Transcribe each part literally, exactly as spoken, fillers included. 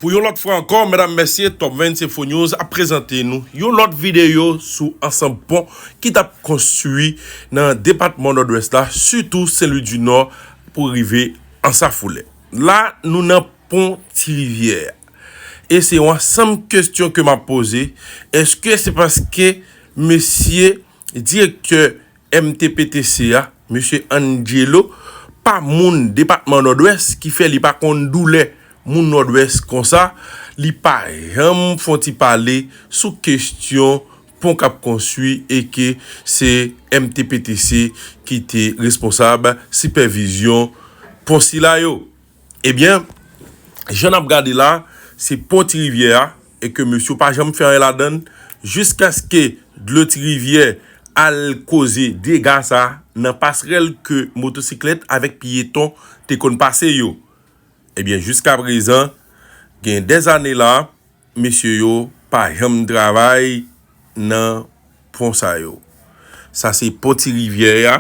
Pou yon lòt fwa ankò, medam, mesye, Top vingt Info News ap prezante nou yon lòt videyo sou ansanm pon ki t ap konstwi nan depatman Nòdwès la, sitou Sen Lwi di Nò pou rive Ansafolè. La, nou nan pon Ti Rivyè a. E se yon ansanm kesyon ke m ap poze. Èske se paske mesye direktè M T P T C a, mesye Angelo, pa moun depatman Nòdwès, ki fè li pa konn doulè moun Nòdwès konsa, li pa janm fè yon ti pale sou kesyon pon k ap konstwi e ke se M T P T C ki te responsab sipèvizyon pon sila yo. Ebyen, jan n ap gade la, se pon Ti Rivyè a, e ke mesye yo pa janm fè anyen ladan l, jiskaske dlo Ti Rivyè al koze dega sa nan pasrèl ke motosiklèt avèk pyeton te konn pase yo. Ebyen, jiskaprezan, gen dèzane la, mesye yo pa janm travay nan pon sa yo. Sa se pon Ti Rivyè a.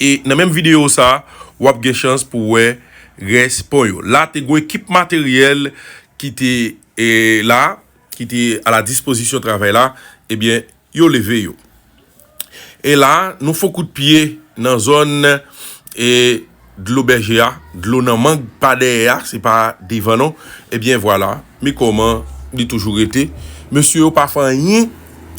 E nan menm videyo sa, w ap gen chans pou wè rès pon yo. La, te gwo ekip materyèl ki te e, la, ki te a la dispozisyon travay la, ebyen, yo leve yo. E la, nou fè yon kout pye nan zòn e, dlo bèje a, dlo nan mang pa dèyè a, se pa devan non. Ebyen vwala, men kòman li toujou rete. Mesye yo pa fè anyen,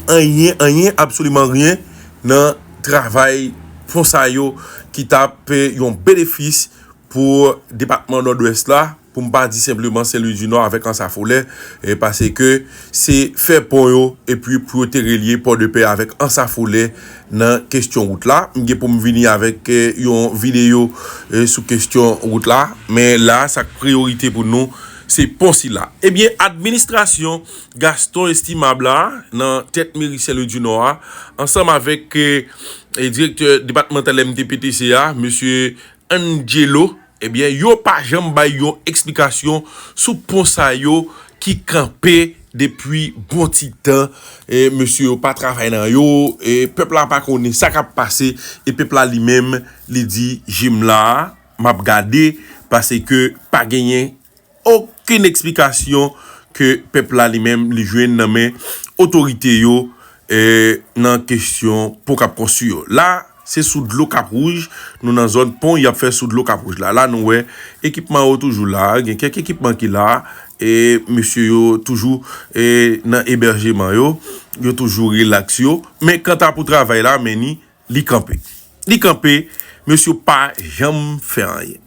anyen, anyen, absoliman ryen nan travay pon sa yo ki t ap e, yon benefis pou depatman Nòdwès la, pou m pa di senpleman Sen Lwi di Nò avèk Ansafolè, e, paske se fè pon yo, epi pou yo te relye Pòdepè avèk Ansafolè nan kesyon wout la. M gen pou m vini avèk e, yon videyo e, sou kesyon wout la, men la, sa k priyorite pou nou, se pon sila. Ebyen, administrasyon Gaston Estimable la, nan tèt meri Sen Lwi di Nò a, ansanm avèk e, e, direktè depatmantal M T P T C a, mesye Angelo, ebyen, yo pa janm bay yon eksplikasyon sou pon sa yo ki kanpe depi bon ti tan. E, mesye yo pa travay nan yo, e, pèp la pa konnen sa k ap pase, e pèp la li menm, li di, "Jim la, m ap gade," paske pa genyen okenn eksplikasyon ke pèp la li menm li jwenn nan men otorite yo, e, nan kesyon pon k ap konstwi yo. La, se sou dlo Kap Wouj, nou nan zòn pon y ap fè sou dlo Kap Wouj la. La, nou wè ekipman yo toujou la, gen kèk ekipman ki la, e mesye yo toujou e, nan ebèjeman yo, yo toujou rilaks yo. Men kanta pou travay la, men ni, li kanpe. Li kanpe, mesye yo pa janm fè anyen.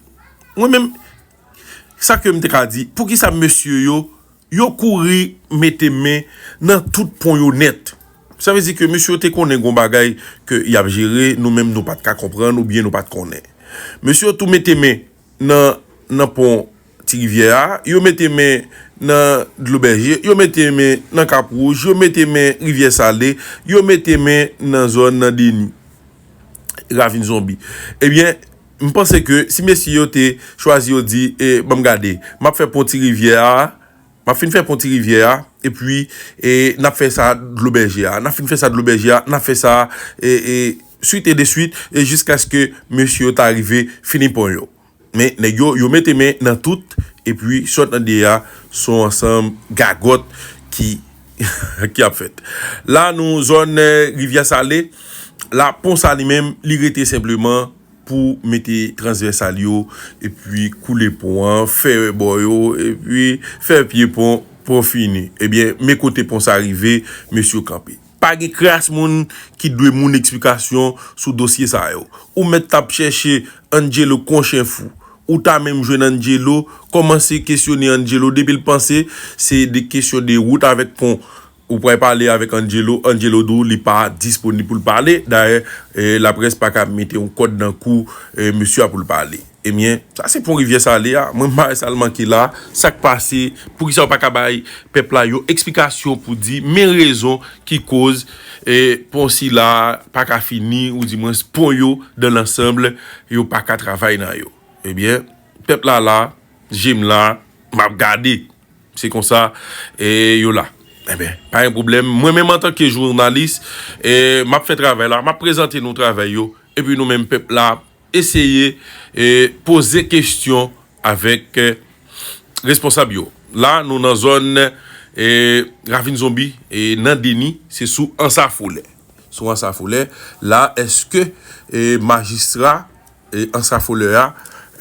Mwen menm, sa ke m te ka di, poukisa mesye yo, yo kouri mete men nan tout pon yo nèt? Sa vle di ke mesye yo te konnen gon bagay ke y ap jere, nou menm nou pa t ka konprann oubyen nou pa t konnen. Mesye yo tou mete men nan, nan pon Ti Rivyè a, yo mete men nan dlo bèje, yo mete men nan Kap Wouj, yo mete men Rivyè Sale, yo mete men nan zòn nan Deni, Ravin Zonbi. Ebyen, m panse ke si mesye yo te chwazi yo di, e, ban m gade, m ap fè pon Ti Rivyè a, m ap fin fè pon Ti Rivyè a, epi e, n ap fè sa dlo bèje a, n ap fin fè sa dlo bèje a, n ap fè sa e, e, swit e de swit, e jiskaske mesye yo ta rive fini pon yo. Men nèg yo, yo mete men nan tout, epi sa w tande a, se yon ansanm gagòt ki, ki ap fèt. La, nou zòn e, Rivyè Sale, la, pon sa li menm, li rete senpleman pou mete transvèsal yo, epi koule pon an, fè bò yo, epi fè pye pon, pon fini. Ebyen, men kote pon sa rive, mesye yo kanpe. Pa gen kras moun ki dwe moun eksplikasyon sou dosye sa yo. Ou mèt t ap chèche Angelo kon chen fou. Ou ta menm jwenn Angelo, kòmanse kesyone Angelo depi l panse se de kesyon de wout avèk pon. Ou pral pale avèk Angelo, Angelo di w li pa disponib pou l pale. Dayè, e, laprès pa ka mete yon kòd nan kou e, mesye a pou l pale. Ebyen, sa se pon Rivyè Sale a. Mwen m pa wè sa l manke la. Sa k pase? Poukisa yo pa ka bay pèp la yon eksplikasyon pou di men rezon ki koz e, pon sila pa ka fini, oudimwens pon yo dan lansanm yo pa ka travay nan yo? Ebyen, pèp la la, je m la, m ap gade. Se konsa e, yo la. Ebyen, pa gen pwoblèm. Mwen menm antanke jounalis, e, m ap fè travay la, m ap prezante nou travay yo, epi nou menm pèp la, eseye e, poze kesyon avèk e, responsab yo. La, nou nan zòn e, Ravin Zonbi, e, nan Deni, se sou Ansafolè. Sou Ansafolè, la, èske e, majistra e, Ansafolè a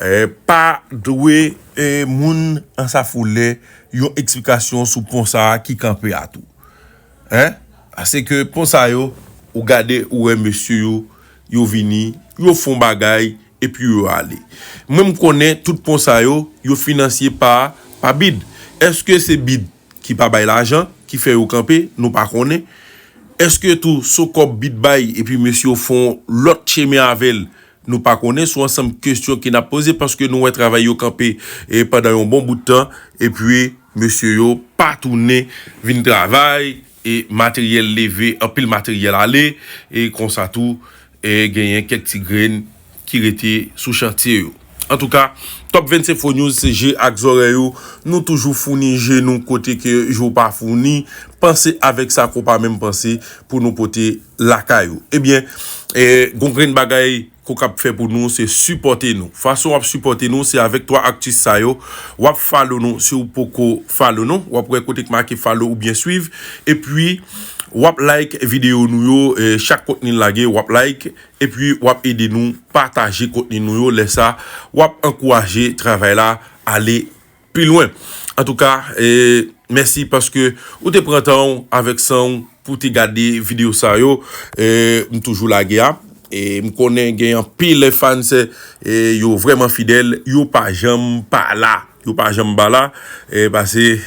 e, pa dwe e, moun Ansafolè yon eksplikasyon sou pon sa a ki kanpe a tou? Hein? Paske pon sa yo, ou gade, ou wè mesye yo, yo vini, yo fon bagay, epi yo ale. Mwen, m konnen tout pon sa yo, yo finansye pa, pa bid. Èske se bid ki pa bay lajan, ki fè yo kanpe? Nou pa konnen. Èske tou, se kòb bid bay, epi mesye yo fon lòt chemen avè l? Nou pa konnen, se yon ansanm kesyon ke n ap poze, paske nou wè travay yo kanpe e, pandan yon bon bout tan, epi mesye yo pa tounen vin travay, e materyèl leve, anpil materyèl ale, e konsa tou e, genyen kèk ti grenn ki rete sou chantye yo. Antouka, Top vennsenk Fo News, se je ak zòrèy ou. Nou toujou founi je nou kote ke je w pa founi. Panse avèk sa ke w pa menm panse pou nou pote lakay ou. Ebyen, e, gon grenn bagay ke w kab fè pou nou, se sipòte nou. Fason w ap sipòte nou, se avèk twa aktis sa yo. W ap follow nou si w poko follow nou. W ap wè kote k make follow oubyen swiv. Epi, w ap like videyo nou yo, e, chak kontni n lage, w ap like. Epi, w ap ede nou pataje kontni nou yo. Lè sa, w ap ankouraje travay la ale pi lwen. Antouka, e, mèsi paske ou te pran tan w avèk san w pou te gade videyo sa yo. E, m toujou lage a. E, m konnen gen anpil fans, e, yo vrèman fidèl, yo pa janm pa la. Yo pa janm pa la. E, pase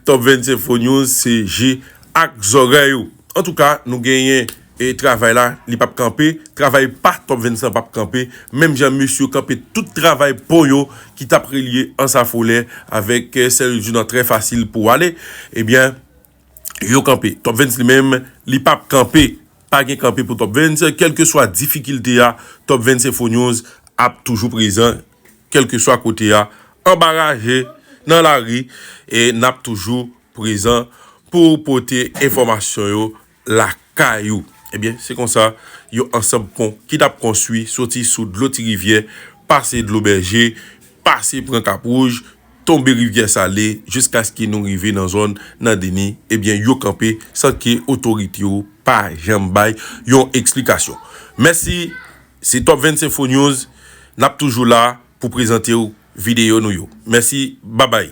Top vennsenk Fo News, se je ak zòrèy ou. Antouka, nou genyen e travay la, li p ap kanpe. Travay pa Top vennsenk p ap kanpe. Menm jan mesye yo kanpe tout travay pon yo ki t ap relye Ansafolè avèk e, Sèl Ridjou nan trè fasil pou ale. Ebyen, yo kanpe. Top vennsenk li menm, li p ap kanpe. Pa gen kanpe pou Top vennsenk. Kèlkeswa difikilte a, Top vennsenk Fo News ap toujou prezan. Kèlkeswa kote a, anba raje, nan lari, e n ap toujou prezan pou pote enfòmasyon yo lakay ou. Ebyen, se konsa, yon ansanm pon ki t ap konstwi soti sou dlo Ti Rivyè, pase dlo Bèje, pase pran Kap Wouj, tonbe Rivyè Sale, jiskaske nou rive nan zòn nan Deni, ebyen, yo kanpe san ke otorite yo pa janm bay yon eksplikasyon. Mèsi, se Top vennsenk Fo News, n ap toujou la pou prezante w videyo nou yo. Mèsi, babay.